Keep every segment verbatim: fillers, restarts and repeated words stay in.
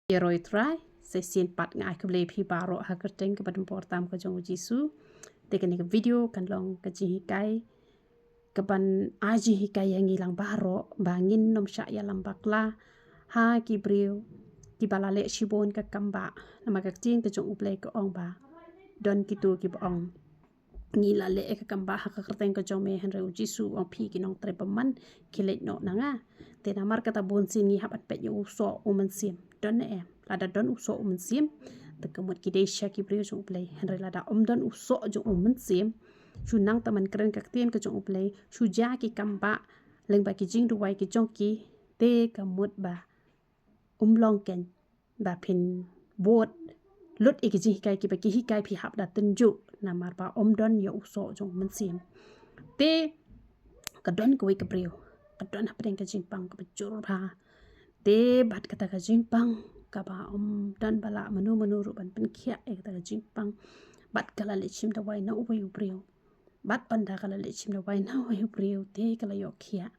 Ïaroh Trai, sa shisien pat nga ai khublei phi baroh ha ka kyrteng kaba donbor tam ka jong u Jisu. Te kane ka video kan long ka jinghikai, kaban ai jinghikai ïa ngi lang baroh ba ngin nym shah ïalam bakla ha ki briew kiba la leh shibun ka kam ba, namar ka ktien ka jong U Blei ka ong ba don kito kiba ong, ngi la leh ka kam ba ha ka kyrteng ka jong me, hynrei u Jisu u ong, phi ki nongtrei bymman, khie leit noh na nga. Te namar kata bun sien ngi hap ban peit ïa u soh u mynsiem. Don ne em? Lada don u soh u mynsiem, te ka mut ki dei sha ki briew jong U Blei. Hynrei lada ym don u soh jong u mynsiem, shu nang tang ban kren ka ktien ka jong U Blei, shu jia ki kam ba lyngba ki jingduwai ki jong ki, te ka mut ba ym long keiñ ba phin bud lut ïa ki jinghikai kiba ki hikai, phi hap da tynjuh namar ba ym don ïa u soh jong u mynsiem. Te ka don kawei ka briew, ka don hapdeng ka jingpang kaba jur bha. Te bad kata ka jingpang kaba ym don ba lah mano mano ruh ban pynkhiah ïa kata ka jingpang. Bad ka la leit shim dawai na uwei u briew. Bad ynda ka la leit shim dawai na uwei u briew, te ka la ïoh khiah.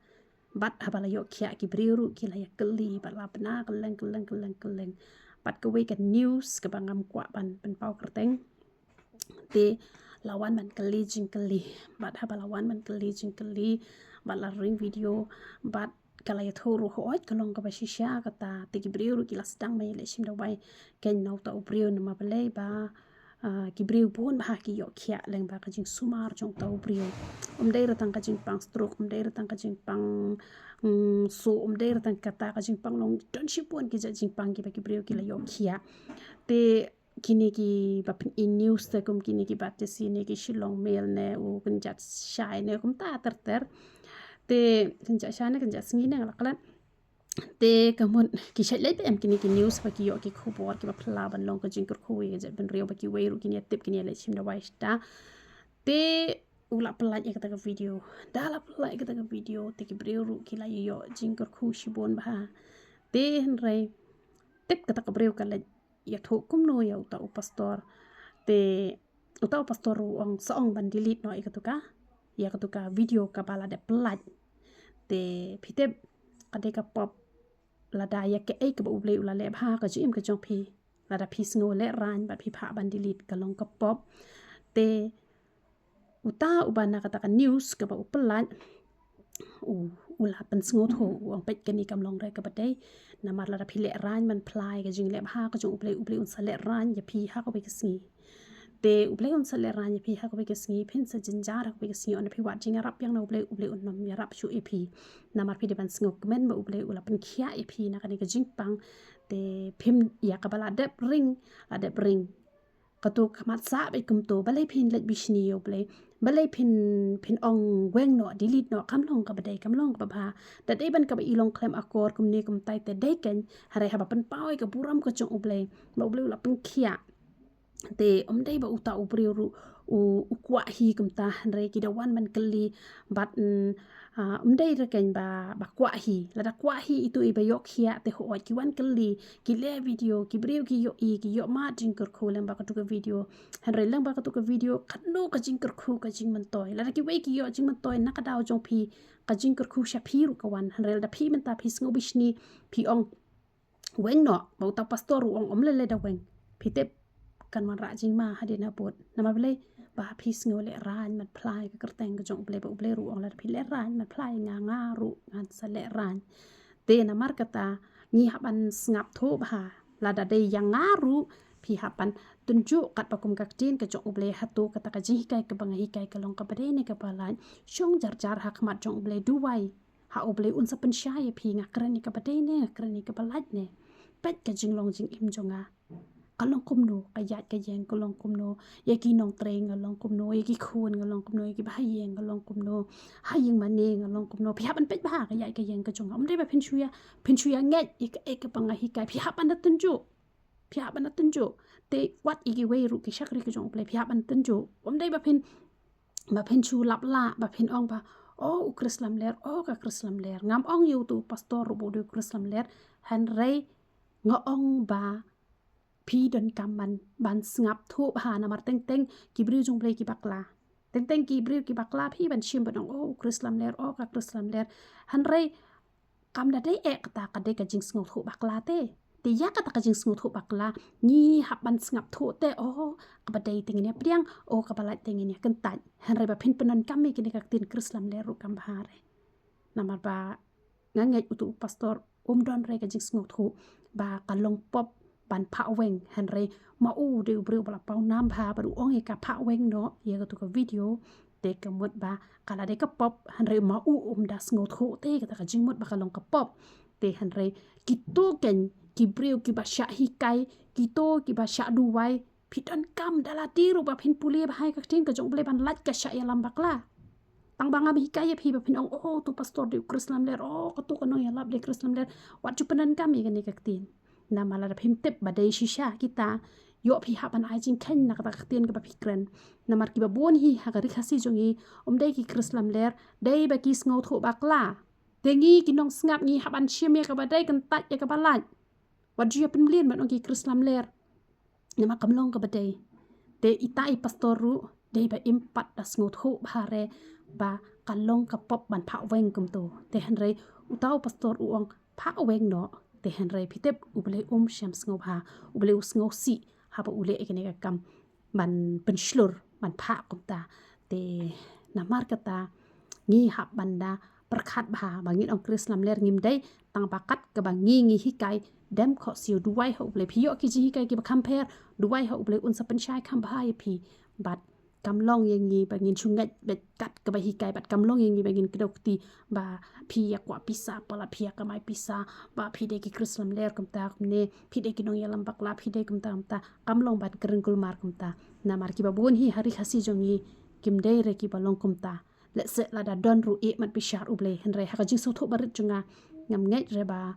Bad haba la ïoh khiah, ki briew ruh ki la ïa kylli, bad la pynah kylleng kylleng kylleng kylleng. Bad kawei ka news kaba ngam kwah ban pynpaw kyrteng, te la wan ban kylli jingkylli. Bad haba la wan ban kylli jingkylli, bad la ring video, bad ka la ïathuh ruh, hooid ka long kaba shisha kata. Te ki briew ruh ki la sdang ban ïaleh shim dawai keiñ na uta u briew, namar balei ba, ah, ki briew bun bha ki ïoh khiah lyngba ka jingsumar jong uta u briew. Ym dei re tang ka jingpang stroke, ym dei re tang ka jingpang, mm, soh, ym dei re tang kata ka jingpang, long don shibun ki jait jingpang kiba ki briew ki la ïoh khiah. Te kine kiba pyni news te kum kine ki Batesi ne, ki Shillong Mail ne, u Kynjat Shai ne, kumta ter ter. Te Kynjat Shai ne, Kynjat Sngi ne, nga la klet. Te ka mut ki shait leit ba em kine ki news ba ki ïoh ki khubor kiba phylla ban long ka jingkyrkhu ïa ka jaitbynriew, ba kiwei ruh kin ïa tip, kin ïa leit shim dawai shata. Te u la pyllait ïa kata ka video. Da la pyllait ïa kata ka video, te ki briew ruh ki la ïoh jingkyrkhu shibun bha. Te hynrei tip kata ka briew ka leit ïathuh kumno ïa uta u pastor. Te uta u pastor ruh u ong, sa ong ban delete noh ïa katu ka, ïa katu ka video kaba la dep pyllait. Te phi tip, ka dei ka pop, lada ïa kaei kaba U Blei u la leh bha ha ka jingim ka jong phi, lada phi sngew lehraiñ bad phi phah ban delete, ka long ka pop. Te uta uba na kata ka news kaba u pyllait, u, u la pynsngewthuh, u ong, peit, kane kam long re kaba dei. Namar lada phi lehraiñ ban phla ïa ka jingleh bha ka jong U Blei, U Blei un sa lehraiñ ïa phi ha kawei ka sngi. Te U Blei un sa lehraiñ ïa phi ha kawei ka sngi, phin sa jynjar ha kawei ka sngi. Ynda phi wad jingïarap biang na U Blei, U Blei un nym ïarap shuh ïa phi. Namar phi dei ban sngewkmen ba U Blei u la pynkhiah ïa phi na kane ka jingpang. Te phim ïa kaba la dep ring, la dep ring. Katu ka mat sah beit kumtu, balei phin leit bishni ïa U Blei? Balei phin, phin ong weng noh, delete noh? Kam long kaba dei, kam long kaba bha. Da dei ban kaba i long khlem akor kumne kumtai te dei keiñ, hynrei haba pynpaw ïa ka burom ka jong U Blei, ba U Blei u la pynkhiah. Te ym dei ba uta u briew ruh u, u kwah hi kumta, hynrei ki da wan ban kylli, bad, mm, ah, ym dei re keiñ ba, ba kwah hi. Lada kwah hi, itu iba ïoh khiah, te hooid ki wan kylli, ki leh video, ki briew ki ïohi, ki ïoh mad jingkyrkhu lyngba katu ka video. Hynrei lyngba katu ka video, katno ka jingkyrkhu ka jingmyntoi. Lada kiwei ki ïoh jingmyntoi na ka daw jong phi, ka jingkyrkhu sha phi ruh ka wan. Hynrei lada phi mynta phi sngew bishni, phi ong weng noh, ba uta pastor u ong ym lei lei da weng, phi tip, kan wanrah jingma hadien habud. Namar balei? Ba phi sngew lehraiñ ban phla ïa ka kyrteng ka jong U Blei, ba U Blei ruh u ong lada phi lehraiñ ban phla ïa nga, nga ruh ngan sa lehraiñ. Te namar kata ngi hap ban sngap thuh bha. Lada dei ïa nga ruh, phi hap ban tynjuh katba kum ka ktien ka jong U Blei, hato kata ka jinghikai kaba nga hikai ka long kaba dei ne kaba lait. Shong jar jar ha khmat jong U Blei, duwai ha U Blei un sa pynshai ïa phi, nga kren ïa kaba dei ne nga kren ïa kaba lait ne. Peit ka jinglong jingim jong nga, ka long kumno, ka ïaid ka ïeng ka long kumno, ïa ki nongtrei nga long kumno, ïa ki khun nga long kumno, ïa ki bahaïing nga long kumno, ha ïing mane nga long kumno. Phi hap ban peit bha ka ïaid ka ïeng ka jong nga. Ym dei ba phin shu ïa, phin shu ïa ngeit ïa kaei kaba nga hikai. Phi hap ban da tynjuh. Phi hap ban da tynjuh. Te wat ïa kiwei ruh ki shakri ka jong U Blei, phi hap ban tynjuh. Ym dei ba phin, ba phin shu lap lah, ba phin ong ba, o u Khrist lamler, o ka Khrist lamler. Ngam ong ïa utu u pastor ruh ba u dei u Khrist lamler, hynrei nga ong ba phi donkam ban, ban sngap thuh bha, namar teng teng ki briew jong U Blei ki bakla. Teng teng ki briew ki bakla, phi ban shim ban ong, o u Khrist lamler, o ka Khrist lamler. Hynrei kam da dei eh kata ka dei ka jingsngewthuh bakla te. Te ïa kata ka jingsngewthuh bakla ngi hap ban sngap thuh te, oh, kaba dei te ngin ïa pdiang, oh, kaba lait te ngin ïa kyntait. Hynrei ba phin pyndonkam ïa kine ka ktien Khrist lamler ruh kam bha re. Namar ba nga ngeit utu u pastor um don re ka jingsngewthuh ba ka long pop ban phah weng, hynrei ma u dei u briew ba la paw nam bha bad u ong ïa ka phah weng noh ïa katu ka video. Te ka mut ba ka la dei ka pop, hynrei ma u um da sngewthuh te kata ka jingmut ba ka long ka pop. Te hynrei kito kein ki briew kiba shah hikai, kito kiba shah duwai, phi donkam da lade ruh ba phin pule bha ïa ka ktien ka jong U Blei ban lait ka shah ïalam bakla. Tang ba ngam hikai ïa phi ba phin ong, oh, utu pastor dei u Khrist lamler, oh, katu ka nongïalap dei Khrist lamler. Wat ju pyndonkam ïa kane ka ktien. Namar lada phim tip ba dei shisha kita, ïoh phi hap ban ai jingkheiñ na kata ka ktien kaba phi kren. Namar kiba bun hi ha ka ri Khasi jong ngi um dei ki Khrist lamler, dei ba ki sngewthuh bakla. Te ngi ki nongsngap ngi hap ban shim ïa kaba dei, kyntait ïa kaba lait. Wat ju ïa pynmlien ban ong ki Khrist lamler. Namar kam long kaba dei. Te ita i pastor ruh dei ba im pat da sngewthuh bha re ba ka long ka pop ban phah weng kumtu. Te hynrei uta u pastor u ong phah weng noh. Te hynrei phi tip U Blei um shym sngewbha, U Blei u sngewsih haba u leh ïa kane ka kam ban pynshlur ban phah kumta. Te namar kata ngi hap ban da pyrkhat bha ba ngin ong Khrist lamler ngim dei, tang ba kat kaba ngi ngi hikai, dem khohsiew, duwai ha U Blei. Phi ïoh ki jinghikai kiba kham pher, duwai ha U Blei un sa pynshai kham bha ïa phi. Bad kam long ïa ngi ba ngin shu ngeit beit kat kaba hikai, bad kam long ïa ngi ba ngin kdew kti ba phi ïa kwah pisa, palat phi ïa kamai pisa, ba phi dei ki Khrist lamler kumta kumne, phi dei ki nongïalam bakla, phi dei kumta kumta. Kam long ban kren kulmar kumta. Namar kiba bun hi ha ri Khasi jong ngi kim dei re kiba long kumta. Lehse lada don ruh, eh, mat bishar U Blei. Hynrei ha ka jingsngewthuh barit jong nga, ngam ngeit re ba,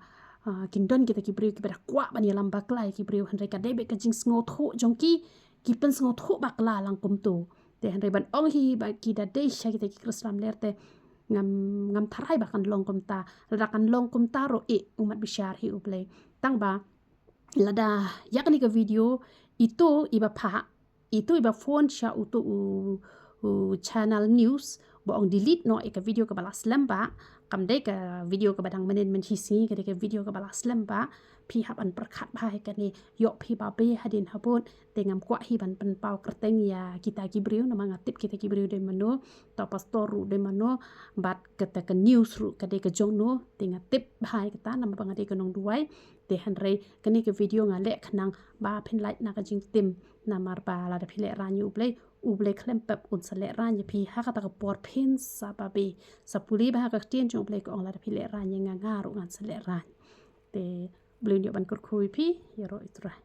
ah, kin don kita ki briew kiba da kwah ban ïalam bakla ïa ki briew, hynrei ka dei beit ka jingsngewthuh jong ki, ki pynsngewthuh bakla lang kumtu. Te hynrei ban ong hi ba ki da dei shisha kita ki Khrist lamler te ngam, ngam tharai ba kan long kumta. Lada kan long kumta ruh, eh, u mat bishar hi U Blei. Tang ba lada ïa kane ka video itu iba phah, itu iba phone sha utu u, u channel news ba ong delete noh ïa ka video kaba la slem ba, kam dei ka video kaba dang mynnin mynshisngi, ka dei ka video kaba la slem ba. Phi hap ban pyrkhat bha ïa kane, ïoh phi ba be hadien habud. Te ngam kwah hi ban pynpaw kyrteng ïa kita ki briew namar nga tip kita ki briew dei mano, uta u pastor ruh dei mano, bad kata ka news ruh ka dei ka jong no. Te nga tip bha ïa kata namar ba nga dei ka nongduwai. Te hynrei kane ka video nga leh khnang ba phin lait na ka jingtim, namar ba lada phi lehraiñ ïa U Blei, U Blei khlem pep un sa lehraiñ ïa phi ha kata ka por phin sa ba be. Sa pule bha ha ka ktien jong U Blei ka ong lada phi lehraiñ ïa nga, nga ruh ngan sa lehraiñ. Te U Blei un ïoh ban kyrkhu ïa phi, ïaroh ïa U Trai.